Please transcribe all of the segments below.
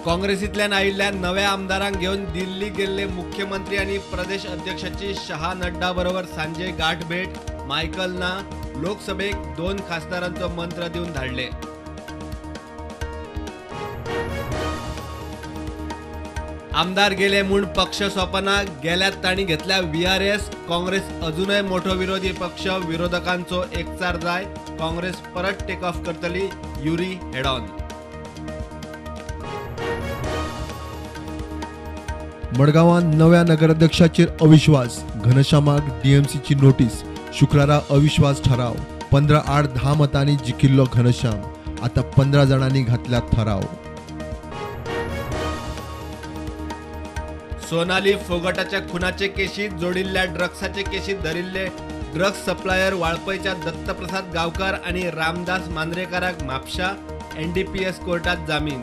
काँग्रेसींतल्यान आयिल्ल्या नव्या आमदारांक घेवन दिल्ली गेल्ले मुख्यमंत्री आनी प्रदेश अध्यक्षाची शहा नड्डा बरोबर सांजे गाठभेट. मायकल ना लोकसभेक 2 खासदारांचो मंत्र दिवन धाडले. आमदार गेले म्हूण पक्ष सोंपना, गेल्यात तांणी घेतल्या व्हीआरएस. काँग्रेस अजूनय मोठो विरोधी पक्ष, विरोधकांचो एकचार जाय. काँग्रेस परत टेक ऑफ करतली, युरी हेडॉन. मडगांवांत नव्या नगराध्यक्षाचेर अविश्वास, घनश्यामाक डीएमसीची नोटीस. शुक्रारा अविश्वास ठराव. 15 आड 10 मतांनी जिखिल्लो घनश्याम, आतां 15 जाणांनी घातल्या ठराव. सोनाली फोगटाच्या खुनाचे केशीत जोडिल्ल्या ड्रग्साचे केशीत धरिल्ले ड्रग्स सप्लायर वाळपयच्या दत्तप्रसाद गांवकार आनी रामदास मांद्रेकाराक म्हापशा एनडीपीएस कोर्टात जामीन.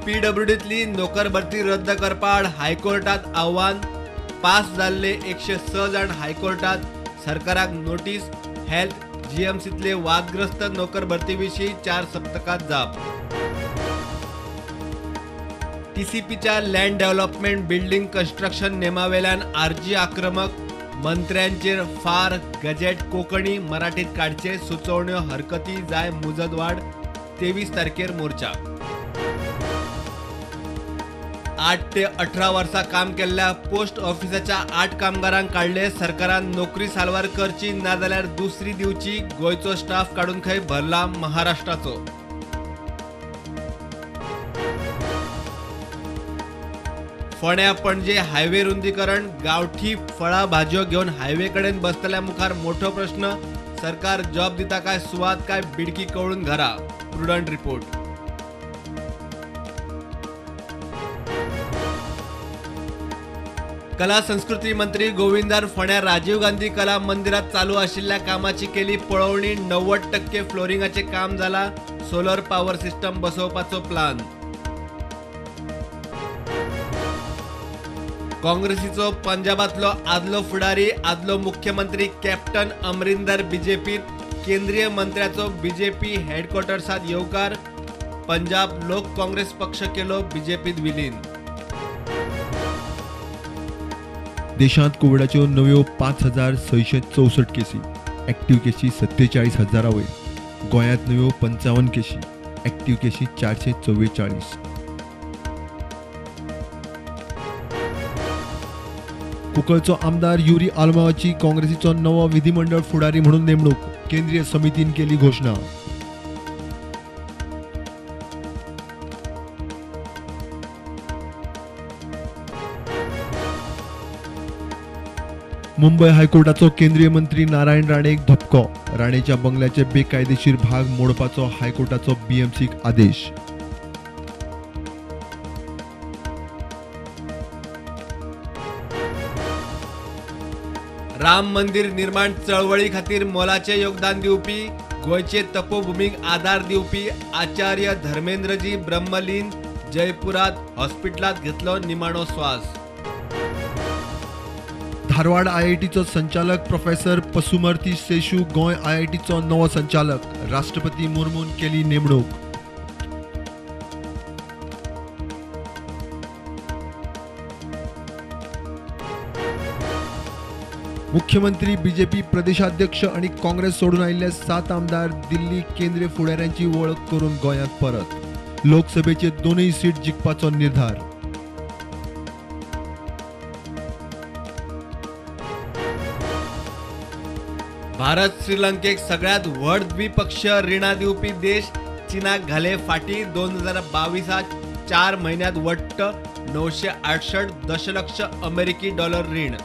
पीडब्ल्यूडींतली नोकर भरती रद्द करपा आड हायकोर्टात आव्हान. पास जाल्ले 106 जाण हायकोर्टात. सरकाराक नोटीस. हेल्थ जीएमसींतले वादग्रस्त नोकर भरती विशीं 4 सप्तकात जाप. टीसीपीच्या लँड डेव्हलपमेंट बिल्डिंग कन्स्ट्रक्शन नेमावेल्यान आरजी आक्रमक. मंत्र्यांचेर फार. गजेट कोंकणी मराठीत काडचे, सुचोवण्यो हरकती जाय मुजतवाड. 23 तारखेर मोर्चा. 8 ते 18 वर्सां काम केल्ल्या पोस्ट ऑफिसाच्या 8 कामगारांक काडले. सरकारान नोकरी साल्वार करची, नाजाल्यार दुसरी दिवची. गोंयचो स्टाफ काडून खंय भरला महाराष्ट्राचो. फोंड्या पणजे हायवे रुंदीकरण, गांवठी फळां भाजयो घेवन हायवे कडेन बसतल्या मुखार मोठो प्रश्न. सरकार जॉब दिता काय सुवात काय बिडकी कवळून घरा. Prudent report. कला संस्कृती मंत्री गोविंदान फोंड्या राजीव गांधी कला मंदिरात चालू आशिल्ल्या कामाची केली पळोवणी. 90% फ्लोरिंगाचे काम जाला. सोलर पॉवर सिस्टम बसोवपाचो प्लान. काँग्रेसीचो पंजाबातलो आदलो फुडारी, आदलो मुख्यमंत्री कॅप्टन अमरिंदर बीजेपीत. केंद्रीय मंत्र्याचो बीजेपी हेडक्वॉर्टर्सात येवकार. पंजाब लोक काँग्रेस पक्ष केलो बीजेपीत विलीन. देशांत कोविडाच्यो नव्यो 5664 केसी, ऍक्टिव्ह केशी 47,000 वयर. गोंयांत नव्यो 55 केशी, ऍक्टिव्ह केशी 444. कुंकळचो आमदार युरी आलमावाची काँग्रेसीचो नवो विधिमंडळ फुडारी म्हणून नेमणूक. केंद्रीय समितीन केली घोशणा. मुंबय हायकोर्टाचो केंद्रीय मंत्री नारायण राणेक धपको. राणेच्या बंगल्याचे बेकायदेशीर भाग मोडपाचो हायकोर्टाचो बीएमसीक आदेश. राम मंदिर निर्माण चळवळी खातीर मोलाचे योगदान दिवपी, गोंयचे तपोभूमीक आदार दिवपी आचार्य धर्मेंद्रजी ब्रह्मलीन जयपुरात हॉस्पिटलांत घेतलो निमाणो श्वास. धारवाड आयआयटीचो संचालक प्रोफेसर पसुमर्थी शेशू गोंय आयआयटीचो नवो संचालक. राष्ट्रपती मुर्मून केली नेमणूक. मुख्यमंत्री, बीजेपी प्रदेशाध्यक्ष आणि काँग्रेस सोडून आयिल्ले 7 आमदार दिल्ली केंद्रीय फुडाऱ्यांची वळख करून गोंयांत परत. लोकसभेचे 2 सीट जिखपाचो निर्धार. भारत श्रीलंकेक सगळ्यात व्हड द्विपक्षीय रिणां दिवपी देश. चीनाक घाले फाटी. 2022 4 म्हयन्यांत वट्ट 968 दशलक्ष अमेरिकी डॉलर रीण.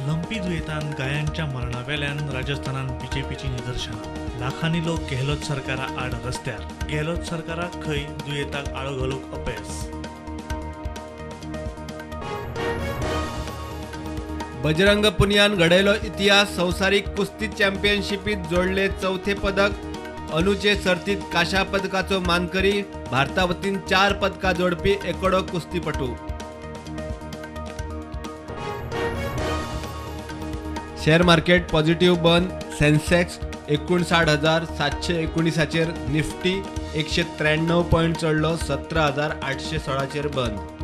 लंपी दुयेंतान गायांच्या मरणावेल्यान राजस्थानान बीजेपीची निदर्शनां. लाखांनी लोक गेहलोत सरकारा आड रस्त्यार. गेहलोत सरकाराक खंय दुयेंताक आळो घालूंक अपेस. बजरंग पुनियान घडयलो इतिहास. संवसारीक कुस्ती चॅम्पियनशिपीत जोडले 4थें पदक. अनुचे सर्तीत कांश्या पदकाचो मानकरी. भारता वतीन 4 पदकां जोडपी एकडो कुस्तीपटू. शेअर मार्केट पॉझिटिव्ह बंद. सेन्सेक्स 59,719चेर, निफ्टी 193 पॉयंट चडलो, 17,816चेर बंद.